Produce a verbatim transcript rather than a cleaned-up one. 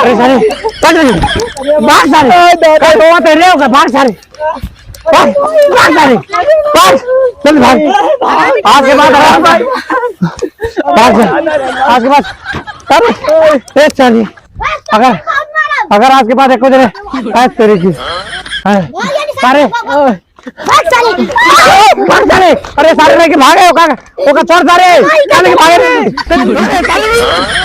अरे सारे, कट रही। भाग सारे। कट हुआ तो रे होगा, भाग सारे। भाग, भाग सारे। भाग, चल भाग। आज के बाद अगर, भाग सारे। आज के बाद, अरे, ए सारे। अगर, अगर आज के बाद एक को दे रे, आज तेरी की। हैं? सारे, भाग साले। भाग सारे। अरे सारे लेके भागे, ओका, ओका छोड़ सारे। सारे लेके भागे रे।